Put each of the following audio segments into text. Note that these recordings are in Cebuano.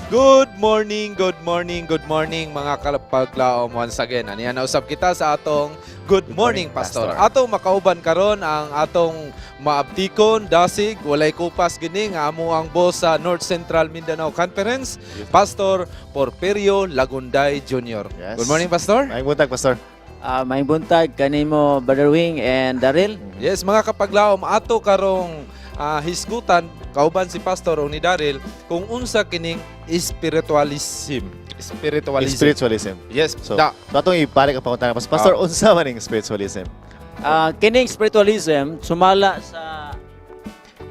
Good morning, good morning, good morning, mga kapaglaom, once again. Aniya na usab kita sa atong Good Morning, Morning, Pastor. Pastor. Atong makauban karon ang atong maabtikon, dasig, walay kupas gini nga amo ang boss sa North Central Mindanao Conference, Pastor Porfirio Lagunday Jr. Yes. Good morning, Pastor. Maayong buntag, Pastor. Maayong buntag kanimo, Brother Wing and Daryl. Yes, mga kapaglaom, ato karong hisgutan kauban si Pastor o ni Daryl kung unsa kining spiritualism. Spiritualism. Spiritualism. Yes, So, da. So atong ibalik ang pangutana. Pastor, unsa man ning spiritualism? Kining spiritualism sumala sa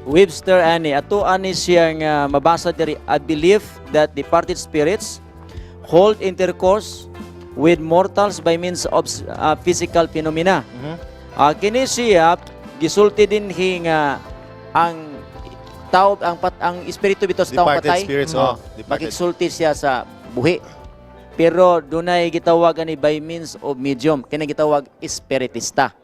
Webster ani, ato ani siyang mabasa diri, a belief that departed spirits hold intercourse with mortals by means of physical phenomena. Kini siya gisulti din hi nga ang tao ang pat, ang espiritu bitaw sa taong Departed patay spirits, oh. Departed. Makigsulti siya sa buhi. Pero dunay gitawag ani by means of medium, kini gitawag espiritista.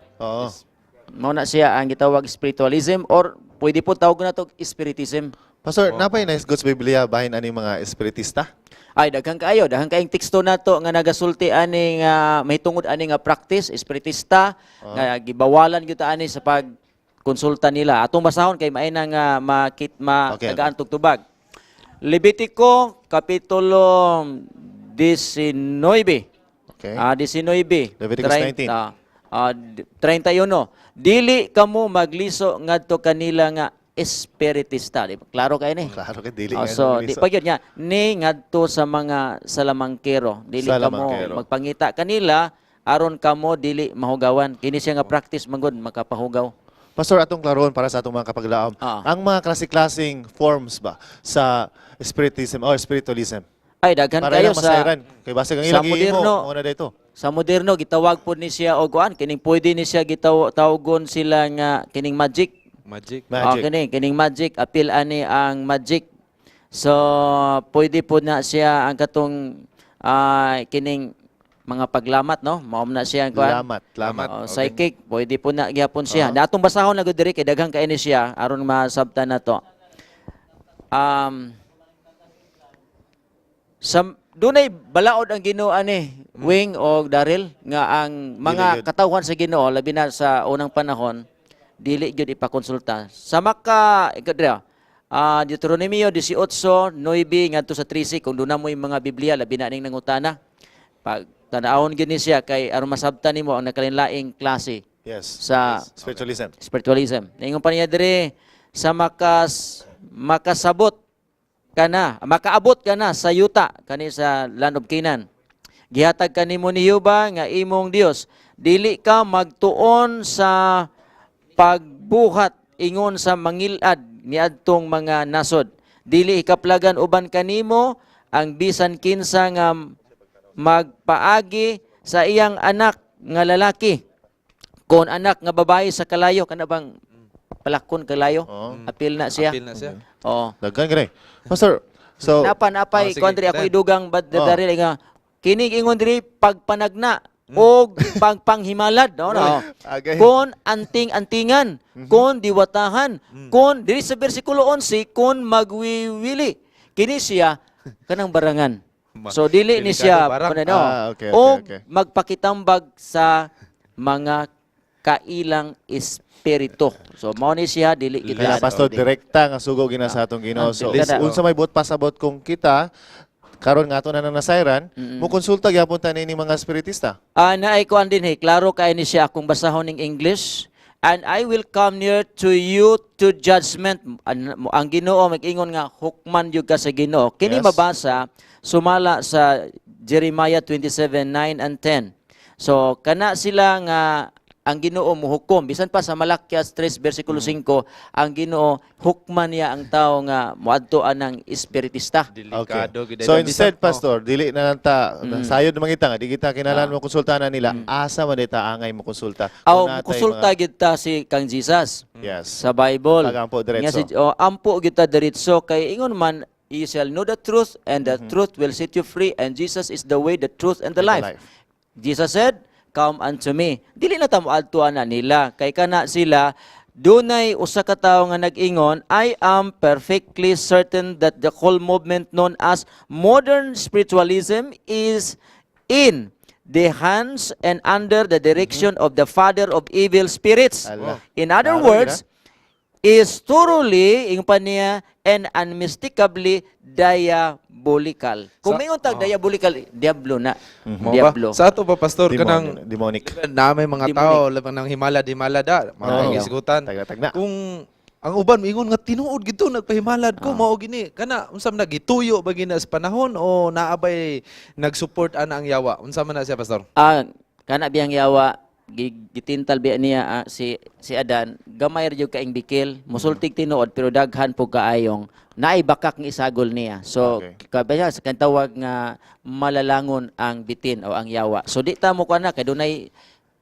Mao na siya ang gitawag spiritualism or pwede po tawag na to spiritism. Pastor, napay nice goods Biblia bahin ani mga espiritista? Ay, daghan kaayo, daghan kaayong teksto nato nga nagasulti ani nga mahitungod ani nga practice espiritista nga gibawalan gyud ta ani sa pag konsulta nila. Atong basahon kay maay na nga makit ma tagaan tugtubag. Levitico kapitulo 19. 19. Leviticus 19. 31. Dili kamo magliso ngadto kanila nga espiritista. Di ba? Klaro kay ni. Klaro kay dili Oh, nga so, di magliso. pa gyud nga ni ngadto sa mga salamangkero. Dili kamo Salamangkero. magpangita kanila aron kamo dili mahugawan. Kini siya nga practice man gud makapahugaw. Pastor, atong klaroon para sa atong mga kapaglaom. Ang mga klase-klaseng forms ba sa spiritism or spiritualism? Ay, daghan Para kayo ilang sa masayran. Kay basig ang sa ilang gihimo, moderno. mao na dito. Sa moderno gitawag pod ni siya og kuan, kining pwede ni siya gitawgon sila nga kining magic. Magic. Magic. Oh, kining magic, apil ani ang magic. So pwede po na siya ang katong kining mga paglamat, no? Mao na siya ang kuan. Lamat, lamat. Oh, psychic, pwede po na gyapon siya. Na atong basahon na gud diri kay daghan kay ni siya aron masabtan na to. Sa dunay balaod ang Ginoo ani, Wing og Daryl, nga ang mga Dili gyud. katawhan sa Ginoo, labi na sa unang panahon, dili gyud ipakonsulta. Sa maka ikaw diri, Deuteronomio 18:9 ngadto sa 13, kung duna mo yung mga Biblia, labi na ning nangutana. Pag tan-awon gyud ni siya kay aron masabtan nimo ang nakalinlaing klase sa Spiritualism. Spiritualism. Ningon pa niya diri, sa makasabot ka na, makaabot ka na sa yuta kani sa land of Canaan. Gihatag kanimo ni Jehova nga imong Dios, dili ka magtuon sa pagbuhat ingon sa mangilad niadtong mga nasod. Dili ikaplagan uban kanimo ang bisan kinsa nga magpaagi sa iyang anak nga lalaki kon anak nga babae sa kalayo, kana bang palakon kalayo, apil na siya. Apil na siya. Oo. Daghan gani. Pastor, so Napa napay Oh, sige, kuan diri ako then. idugang bad daril nga kini ingon diri pagpanagna og pagpanghimalad, no? Agay. Kon anting-antingan, kon diwatahan, kon diri sa bersikulo 11, kon magwiwili. Kini siya kanang barangan. So dili ni Delikado siya barang. panano Ah, okay, og magpakitambag sa mga kailang espiritu. So mao ni siya dili kita. Kaya, Pastor, direkta nga sugo gina sa atong Ginoo. So, Dili kada. unsa may buot pasabot kung kita karon nga ato na nang nasayran, mo konsulta gyapon ta ni mga espiritista? Naay kuan din eh, klaro kay ni siya akong basahon ng English. "And I will come near to you to judgment." Ang Ginoo mag-ingon nga hukman gyud ka sa Ginoo. Kini mabasa sumala sa Jeremiah 27:9 and 10. So kana sila nga ang Ginoo muhukom, bisan pa sa Malakias 3 versikulo 5, ang Ginoo hukman niya ang tao nga moadto anang espiritista. Delikado gyud. So instead, Pastor, dili na lang ta sayod naman kita nga di kita kinahanglan mo konsulta na nila. Asa man ta angay mo konsulta? Aw, Kung natay konsulta gyud ta si kang Jesus sa Bible. Pag-ampo diretso. Nga si, oh, ampo gyud ta diretso kay ingon man, "You shall know the truth and the truth will set you free," and Jesus is the way, the truth and the And the life. life. Jesus said, "Come unto me." Dili na ta moadto ana nila kay kana sila Dunay usa ka tawo nga nag-ingon, "I am perfectly certain that the whole movement known as modern spiritualism is in the hands and under the direction of the father of evil spirits." Ala. In other Klaro, words, is thoroughly, ingon pa niya, and unmistakably diabolical. Kung may tag diabolical, diablo na. Mao ba? Diablo. Sa ato ba, Pastor, Demon, kanang demonic. Na may mga Demonic. tao labang nang himalad-himalad da, mga Oo. gisgutan. Tagna-tagna. Kung ang uban moingon nga tinuod gito nagpahimalad ko mao gini kana, unsa man nagituyo ba gina sa panahon o naabay nag-support ana ang yawa? Unsa man na siya, Pastor? Ah, kana biyang yawa gitintal biya niya si si Adan, gamay ra jud kaing bikil, musultig tinuod, pero daghan po kaayong naay bakak nga isagol niya. So kabaya sa kang tawag nga malalangon ang bitin o ang yawa. So di ta mo kana kay dunay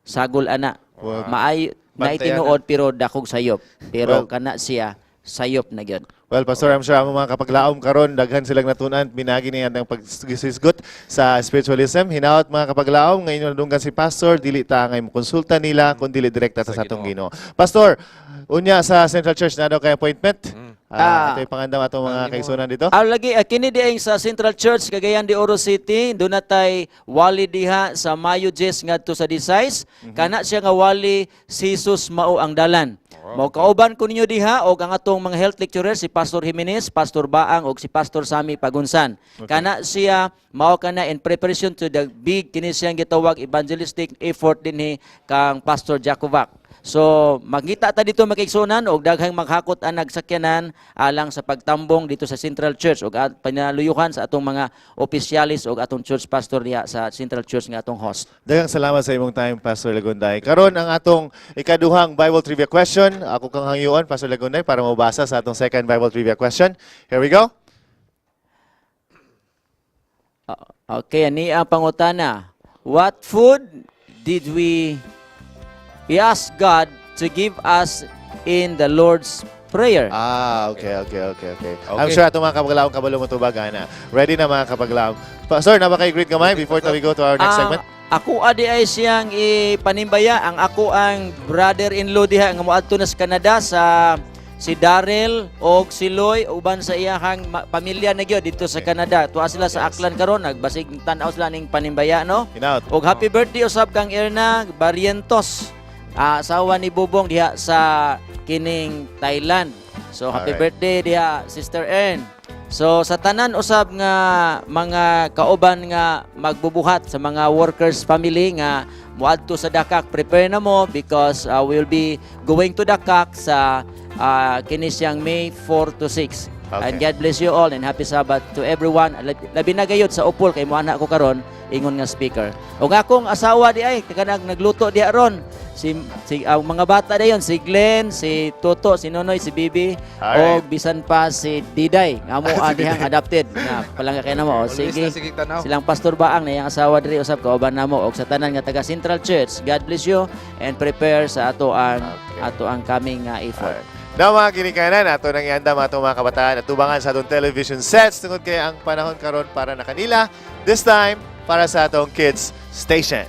sagol ana. Well, Maay naay bantayan. tinuod pero dakog sayop. Pero Well, kana siya sayop na gyud. Well, Pastor, I'm sure ang mga kapaglaom karon daghan silang natun-an pinagi niya ang paghisgot sa spiritualism. Hinaot, mga kapaglaom, ngayon nadunggan si Pastor, dili ta ngay mo konsulta nila kun dili direkta sa atong Ginoo. Pastor, unya sa Central Church na daw kay appointment. Ah, ito yung pangandam atong mga kaigsunan dito. Ah, lagi kini diay sa Central Church Cagayan de Oro City, doon natay wali diha sa Mayo 10 ngadto sa 16. Kana siya nga wali, "Si Jesus Mao ang Dalan." Mao kauban ko ninyo diha og ang atong mga health lecturer, si Pastor Jimenez, Pastor Baang og si Pastor Sami Pagunsan. Kana siya mao kana in preparation to the big kini siyang gitawag evangelistic effort dinhi kang Pastor Jacovac. So, magngita ta dito, makigsunan, og daghang maghakot ang nagsakyanan alang sa pagtambong dito sa Central Church og at panaluyuhan sa atong mga opisyalis og atong church pastor diha sa Central Church nga atong host. Daghang salamat sa imong time, Pastor Lagunday. Karon ang atong ikaduhang Bible trivia question. Ako kang hangyoon, Pastor Lagunday, para mabasa sa atong second Bible trivia question. Here we go. Okay, ani ang pangutana. What food did we ask God to give us in the Lord's Prayer? Ah, okay. I'm Okay. sure atong mga kapaglaom kabalo mo tubag ana. Ready na, mga kapaglaom. Pastor, na ba kay greet gamay before we go to our next Ang segment? Ako adi ay siyang ipanimbaya ang ako ang brother-in-law diha nga moadto na sa Canada, sa si Daryl og si Loy uban sa iyahang pamilya na gyud dito sa Canada. Tuwa sila sa Aklan karon, nagbasig tan-aw sila ning panimbaya, no. Hinaot. Og happy birthday usab kang Erna Barrientos. Asawa ni Bubong diha sa kining Thailand. So happy birthday diha, Sister Ern. So sa tanan usab nga mga kauban nga magbubuhat sa mga workers family nga moadto sa Dakak, prepare na mo because we will be going to Dakak sa kini siyang May 4 to 6. And God bless you all and happy Sabbath to everyone. Labi na gayud sa Upol kay moana ko karon ingon nga speaker. Og akong asawa di ay kanang nagluto diha ron. Si, si ang mga bata dayon si Glenn, si Toto, si Nonoy, si Bibi og bisan pa si Diday nga mo dihang adopted nga palangga kay namo. O, Always sige. na sige tanaw. Silang Pastor Baang na iyang asawa diri usab kauban namo og sa tanan nga taga Central Church. God bless you and prepare sa ato ang ato ang coming nga effort. Alright. Now, mga ginikanan, ato nang iandam atong mga kabataan at tubangan sa atong television sets tungod kay ang panahon karon para na kanila. This time, para sa atong kids station.